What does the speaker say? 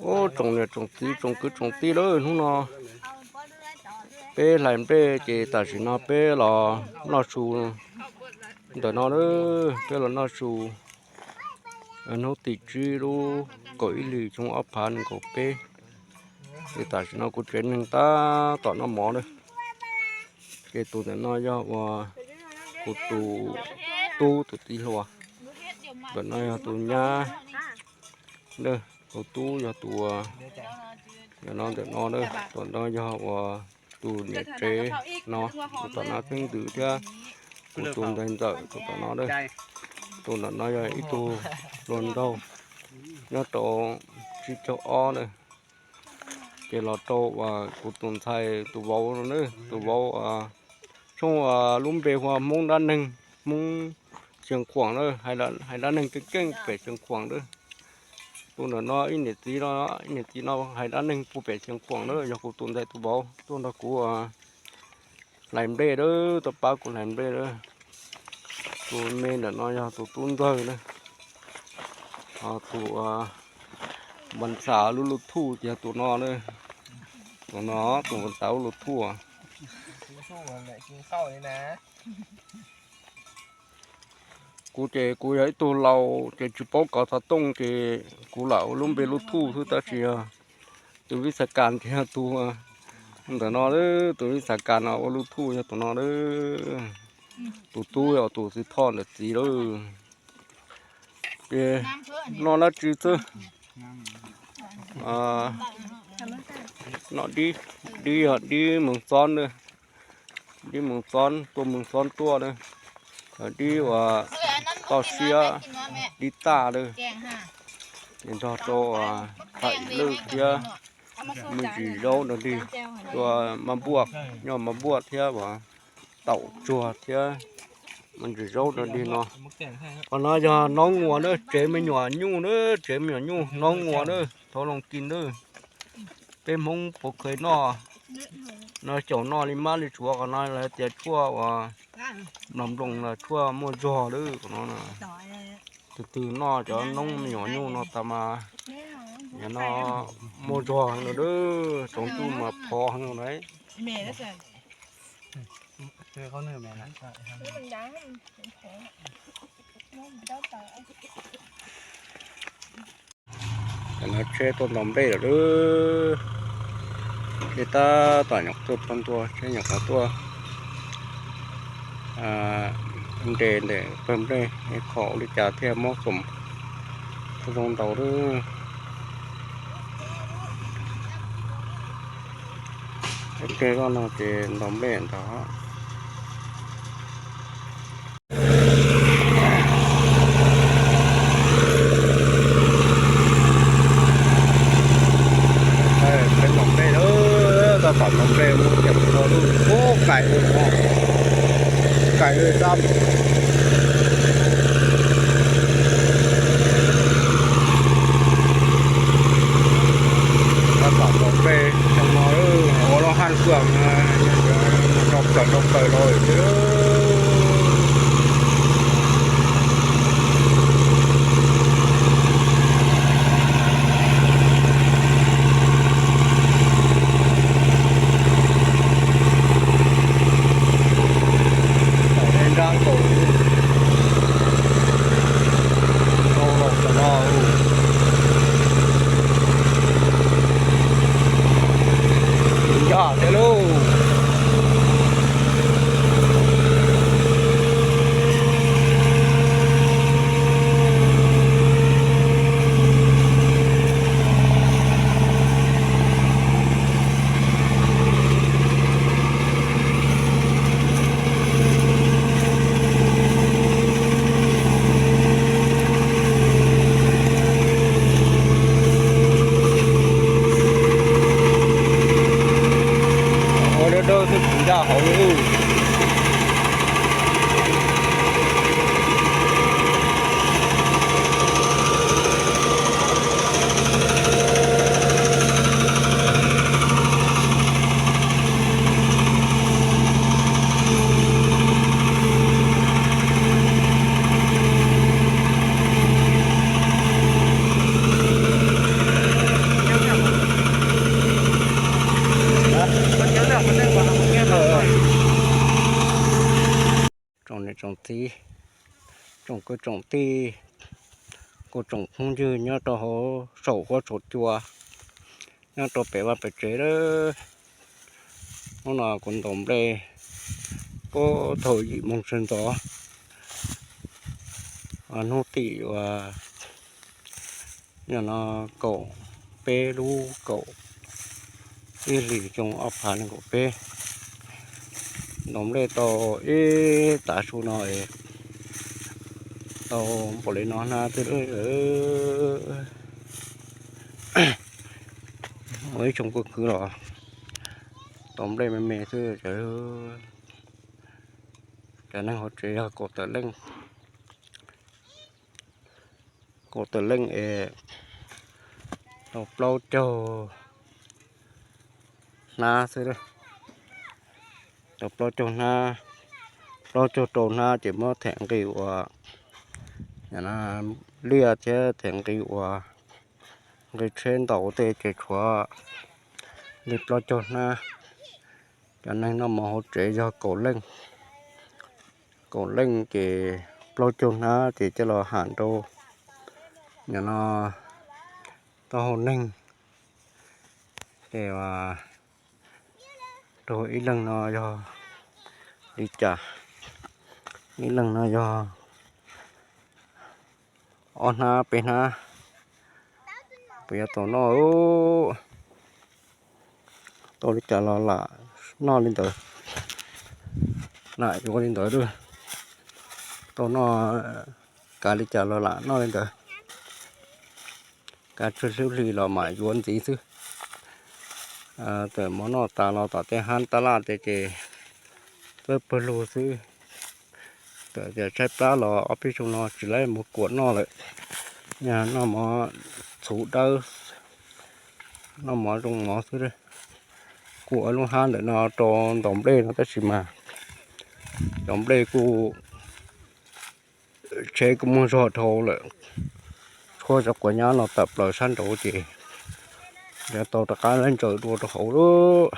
Ub, tsoom niam tsoom txiv tsoom kwv tsoom tij lawm, hnub no peb hlais nplej ces tam sim no peb los noj su ntawm no lawm, peb los noj su hnub tim tsib lub kaum ib hlis xyoo ob phav nees nkaum peb. Ces tam sim no kuv tsev neeg tab tom noj mov lawm. Ces tus ntawm no yog uas kuv tus tub tus txiv hluas, ntawm no yog tus nyab, tus tub yog tus, ntawm no, ntawm no, tus no yog uas tus niam tsev no, tus tom no xeeb ntxwv thiab kuv tus ntxhais ntxawm tus tom no na. Tus ntawm no yog ib tug hluas nraug nyob rau tsib caug ob na. Ces los rau uas kuv tus ntxhais tus vauv no na, tus vauv, tshooj uas lub npe hu ua Hmoob dab neeg, Hmoob Xeev Khuam na, hais dab neeg keej keej pem Xeev Khuam na. Tus ntawm no ib niam txiv no, ib niam txiv no hais dab neeg puag pem Xeev Khuam na, yog kuv tus ntxhais tus vauv tuaj nrog kuv hlais nplej lawm, tuaj pab kuv hlais nplej lawm. Tus me ntawm no yog tus tub ntxawg na. Ho tus uas npas xav lub lub thuj ces yog tus no na. Tus no, tus npas xav lub lub thuj. Kuv ces kuv yog ib tug laus ces tsis paub kov xov tooj ces kuv lam ua lub npe lub thuj xwb, tab sis yog tus vib xav kas ces yog tus ntawm no, tus vib xav kas no ua lub thuj yog tus no. Tus tub yog tus xwb thoj ntawm txiv lawm. Ces noj dab tsi xwb? Noj dib, dib yog dib moos xob na, dib moos xob tuaj moos xob tuaj na, dib uas toj siab, dib txaj na, ces nrog rau thaim lwj thiab me ntsis zaub no dig, tua maj npuaj, nyob maj npuaj thiab uas taum tsuag thiab me ntsis zaub no dig no. Qhov no yog noob ua na, tsev me nyuam nyuj na, tsev me nyuam nyuj noob ua na, thov loo kis na. Peb Hmoob puas kheev noj no, xyaum noj li mab li suav, qhov no lawv tias tshuaj uas mloog mloog los tshuaj muaj zog lawm qhov no. Tus twg noj cov noob me nyuam nyuj no tas mas no muaj zog heev no, tsaus ntuj mas phov heev no. Tam no tsheb tuaj ntaus nplej lawm. Tsheb tab tom nyuam qhuav tuaj txog ntua, tsheb nyuam qhuav tuaj nres ntawm pawg nplej, kho ua li cas thiaj mob xoom tuaj zoo ntaus lawm. Ua ke zoj no ces ntaus nplej ntag. Peb ntaus nplej lawm, tab tom ntaus nplej mus ces mus rau lub ub kais, kais lub dab. Tab tom ntaus nplej xyoo no ua lub haj xuam rau plaws rau plaws los xwb. Nrab nkaus, nrau los tom no. Ncaj thiab lauj. Ua dawb dawb xwb tsis ncaj hauv li. tsoom txiv, tsoom kwv tsoom tij, kuv tsoom phooj ywg nyob rau hauv saum huab saum cua, nyob rau pem vaj pem tsev lawm. Hnub no kuv ntaus nplej puag thaum yim moos sawv ntxov, hnub tim uas no kaum peb lub kaum ib hlis xyoo ob phav nees nkaum peb. Ntaus nplej tau ib tav su no es tau npaum li no hnab xwb. Ua ib xyoo kuj khwv los tau nplej me me xwb. Cov neeg hauv tsev yog kaum tawm leej, kaum tawm leej es tau plaub caug hnab xwb. Tau plaub caug hnab, plaub caug rau hnab ces muab them nqi ua liaj thiab them nqi ua nqi tsheb ntaus tej ces tshuav li plaub caug hnab. Cov neeg noj mov hauv tsev yog kaum leej, kaum leej ces plaub caug hnab ces coj los ham rau nim no taub hau neeg. Ces rau ib leeg no yog li cas? Ib leeg no yog ob hnab peb hnab, puas yuav tau noj? Tau li cas los lam noj li ntawd, lam yuav li ntawd. Tau noj, kav li cas los lam noj li ntawd. Kav tsawg hli los mam yuav ntxiv xwb. Txawm mov noj tas los tom tej hab tab laj tej ces twb pawg lug xwb. Txawm tias tshaib plab los ob peb xyoo no tsis laib mus kuam noj lawm. Noj mov txhuv dawb, noj mov zoo mov xwb. Kuam lub hab ntawm no rau ntaus nplej no tab sis mas cov nplej kuj, tsheb kuj muaj zog dhau lawm. Tshuab cov quav nyab no tawm plaws sab nraud ces yuav tau rov qab laib ntsaws dua rau hauv lawm.